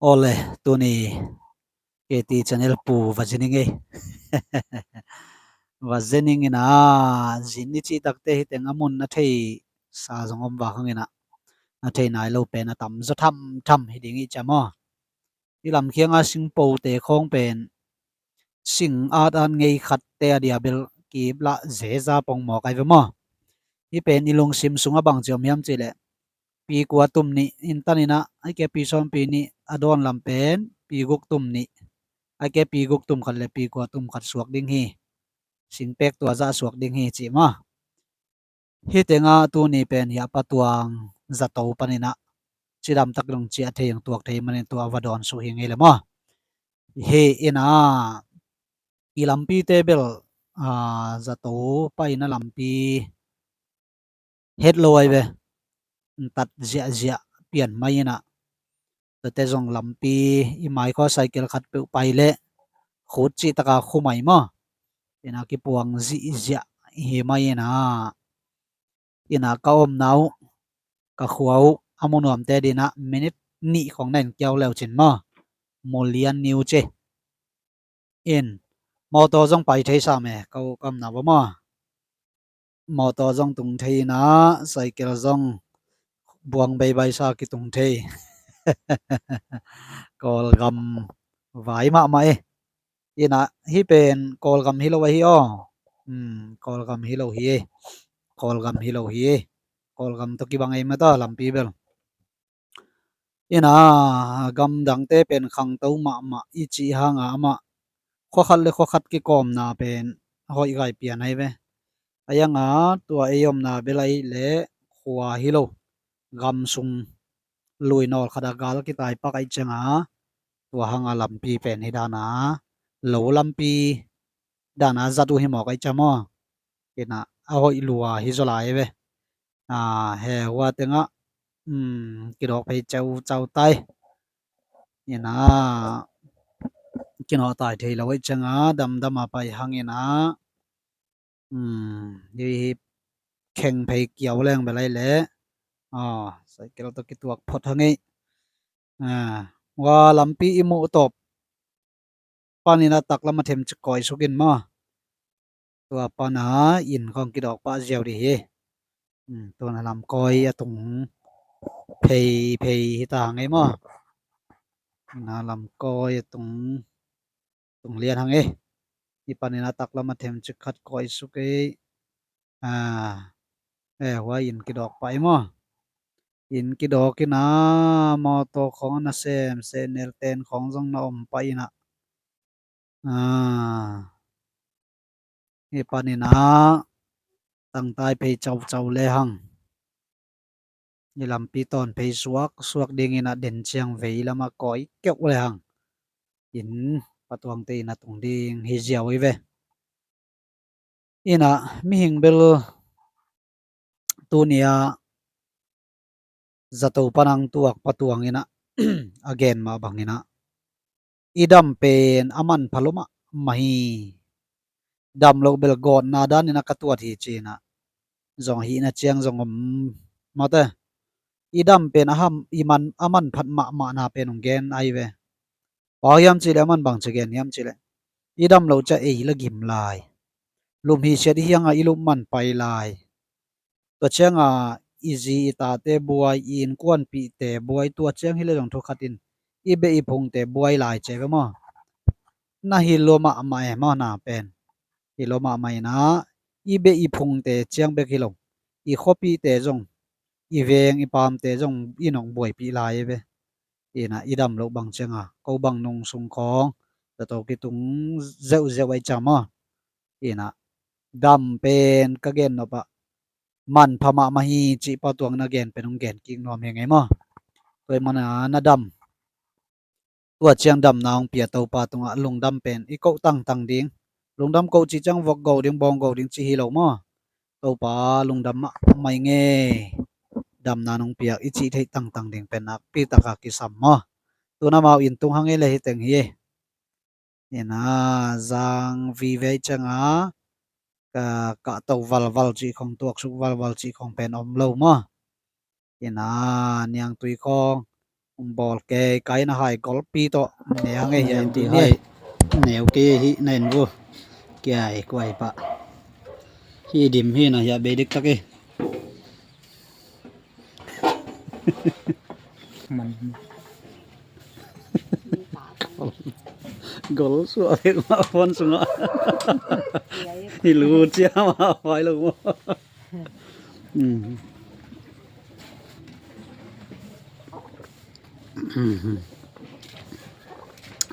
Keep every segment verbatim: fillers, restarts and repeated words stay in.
Awle, tuni K T channel pu va zining ei. Va zining ina, zin ni cih takte hi teng a mun a thei sa zong om va khang ina, a thei nai lo pen a tam zaw tham tham hi ding i cam aw. I lamkhianga singpote khawng pen sing at at ngei khatte a dia bel kip lah zeza pongmawk ai ve maw. Hi pen i lungsim sungah bang ci om hiam cih leh, pi kua tum nih in tan ina, ai ke pi sawmpi nih a dawn lam pen pi guk tum nih, ai ke pi guk tum khat le pi kua tum khat suak ding hi. Singpek tua zah suak ding hi ci maw. Hi tengah tuni pen hi a patuang zato paninah cidam tak dong ciah thei ang tuak thei manin tua va dawn suh hi ngei le maw. Hi ina i lampite bel zato paina lampi het lo ai ve. Tat ziahziah pian mai ina, tate zong lampi i mai khua cycle khat peuh pai leh khut cih taka khu mai maw. Ina kipuang zihziah hi mai ina, ina ka omna uh, ka khua uh a mu nuamte dinah minute nih khong na in kiau leucin maw. Mu lian niu ci. In mawtaw zong pai thei sa me ka uh ka omna va maw. Mawtaw zong tung thei ina, cycle zong buang beibai sa kitung thei. Kawlgam vai mahmah e. Ina hi pen Kawlgam hi lo ahi aw. Kawlgam hi lo hi. Kawlgam hi lo hi. Kawlgam tawh kibang ei mata lampi bel. Ina gamdangte pen khangto mahmah i cih hanga amah khuakhat le khuakhat kikawmna pen hoih gai pian ai ve. A ianga tua ei omna bel ai le khua hi lo, gam sung lui nawl khata gal kitai pak ai cianga tua hanga lampi pen hi dana lo lampi dana zat uh hi mawk ai cam aw. Ina a hoih lua hi zaw lai ve. He hua tengah kidawk phei ceucau tai. Ina kinawh tai thei lo ai cianga damdama pai hang ina hi hi kheng phei kiau leng belai le. Cycle tawh kituak phot hang ei. Hua lampi i muh tawp panin a taklam a themcik kawi sukin maw. Tua pana in khawng kidawk pah ziau dih hi. Tuna lamkawi a tung phei phei hi ta hang ei maw. Na lamkawi a tung tung lian hang ei. I panin a taklam a themcik khat kawi suk ei. E hua in kidawk pah ei maw. In kidawk ina mawtaw khawng a na sem sehnel ten khawng zong na om pah ina. Hi paninah tangtai phei caucau le hang. Hi lampi tawn phei suak suak dinginah den ciang vei lamah kawi keuh le hang. In patuangte ina tung ding hi ziau hi ve. Ina mihing bel tunia zato panang tuak patuang ina a gen mah bangina i dam pen a manpha lo mahmah hi. Dam lo bel gawtna danina ka tuat hi cina zong hihna ciang zong om mate. I dam pen a ham i man a manphat mahmahna pen hong gen ai ve. Pau hiam cileh a man bang ci gen hiam cileh i dam lo cia ei la gim lai. Lum hi siat i hianga i lum man pai lai. Tua cianga i zi i tate buai i innkuanpihte buai tua ciang hileh zong thukhatin i beh i phungte buai lai cia ve maw? Na hi lua mahmah e maw na pen. Hi lua mahmah ina i beh i phungte ciang bek hi lo. I khuapihte zong i veng i paamte zong i nong buaipih lai ve. Ina i dam loh bang cianga ko bang nung sung khawng zato kitung zeuhzeuh ahi ciang maw? Ina dam pen ka gen nopah manpha mahmah hi cih patuang na gen pen hong gen kik nuam hi ngei maw? Tua i mana na dam tua ciang damna hong pia Topa tungah lungdam pen i koh tangtang ding. Lungdam koh cih ciang vok go ding bawng go ding cih hi lo maw? Topa lungdam mahmah i ngei. Damna nong piak i cih theih tangtang ding pen nakpi taka kisam maw? Tuna mau in tung hang ei le hi teng hi. Ina zang vive cianga ka kahto valval cih khong tuaksuk valval cih khong pen om lo maw? Ina niangtui khong Bawl kei, kai na hai golpi tawh ne hang ei hian ti hai. Neu kei hi na en gu. Kiai kuai pah. Hi dim hi na hia bei dik tak hi. Man. Gol suah vek mah phone sungah. Hi lu cia mah vai lo maw.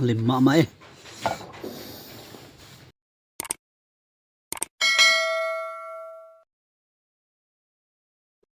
Lim mahmah e.